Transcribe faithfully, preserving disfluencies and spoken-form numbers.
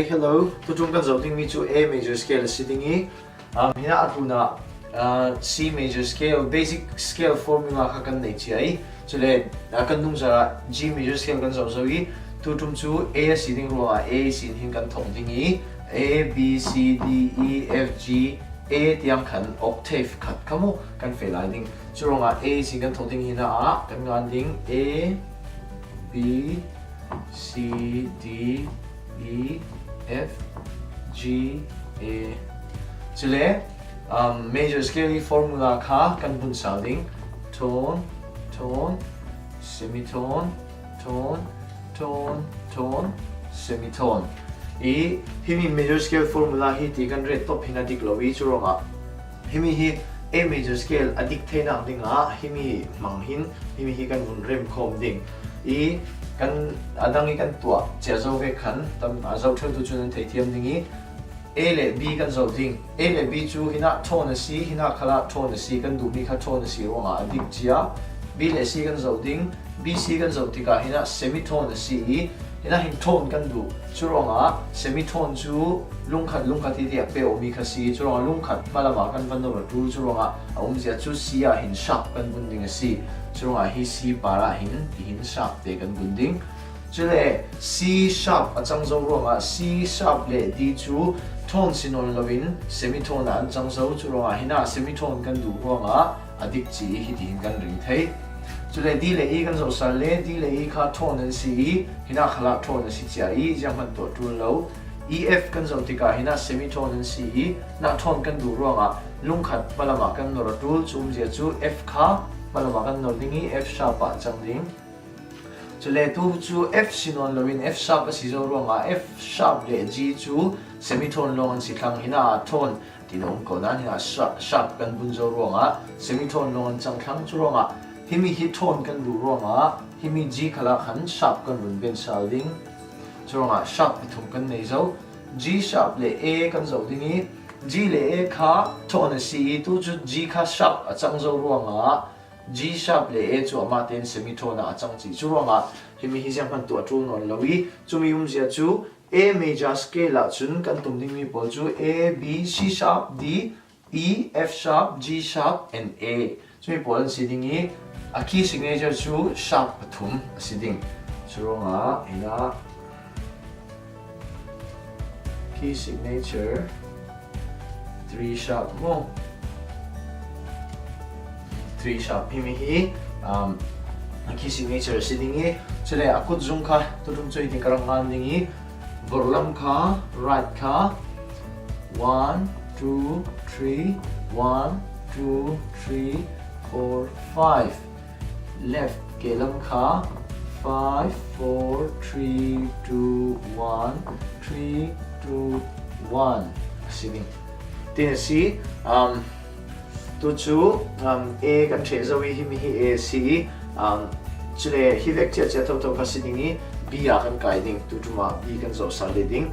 Hello, tutung kan zoh dingmi cu A major scale a si ding i, um, hinah a tlunah, uh, C major scale, basic scale formula kha kan nei cia i, cule, uh, kan nungzarah G major scale kan zoh zo i, tutum cu A a si ding ruangah A sin hin kan thawk ding i, A, B, C, D, E, F, G, A tiang khan octave khat kha mu kan feh lai ding. Curuangah A sin kan thawk ding hinah ah kan ngan ding A, B, C, D, E, F, G, A. Cule, um, major scale i formula kha kan bun sal ding. Tone, tone, semitone, tone, tone, tone, semitone. I, himi major scale formula hi ti kan ret top hin a dik lo i, curuangah himi hi A major scale a dik theinak dingah himi hmang hin himi hi kan vun remkhawm ding i, kan a dang i kan tuah cia zo ve khan tam a zoh ṭheutu cu nan theithiam ding i, A le B kan zoh ding. A le B cu hinah tone a si, hinah khalah tone a si, kan duhmi kha tone a si ruangah a dik cia. B le C kan zoh ding. B C kan zoh tikah hinah semitone a si i, hinah hin tone kan duh. Curuangah semitone cu lungkhat, lungkhat i tiah peh awmi kha si. Curuangah lungkhat hmalam ah kan van nor a ṭul. Curuangah a umzia cu C ah hin sharp kan bun ding a si. Curuangah hi C par ah hin tihin sharp te kan bun ding. Cule C sharp a cang zo ruangah C sharp le D cu tone si nawn loin semitone ah an cang zo. Curuangah hinah semitone kan duh ruangah a dik ci i hitihin kan ring thei. Cule D le E kan zoh sal le D le E kha tone an si i, hinah khalah tone a si cia i, zianghman tuah ṭul lo. E F kan zoh tikah hinah semitone an si i, hinah tone kan duh ruangah lungkhat hmalam ah kan nor a ṭul. Cu umzia cu F kha hmalam ah kan nor ding i, F sharp ah cang ding. Cule tu cu F si nawn loin F sharp a si zo ruangah F sharp le G cu semitone lawng an si thlang, hinah tone ti na um ko nain hinah sha-, sharp kan bun zo ruangah semitone lawng an cang thlang. Curuangah himi hi tone kan duh ruangah himi G khalah khan sharp kan vun ben sal ding. Curuangah sharp pathum kan nei zo. G sharp le A kan zoh ding i, G le A kha tone a si i, tu cu G kha sharp a cang zo ruangah G sharp le A cu amah tein semitone ah a cang ci. Curuangah himi hi zianghman tuah ṭul nawn lo i, cumi umzia cu A major scale ah cun kan tum dingmi pawl cu A, B, C sharp, D, E, F sharp, G sharp and A. Cumi pawl an si ding i, a key signature cu sharp pathum a si ding. Curuangah hinah key signature three sharp maw? Three sharp himi hi, um, a key signature a si ding i, cule a kut zung kha tutum cu hitin ka rak ngan ding i, vorhlam kha, right kha, one, two, three, one, two, three, four, five. Left kehlam kha five, four, three, two, one, three, two, one a si ding. Tin a si, um, tu cu, um, A kan ṭheh zo i himi hi A a si i, um, cule hi vek ciahciah thotho kha si ding i B ah kan kai ding, tu ṭum ah B kan zoh sal ve ding.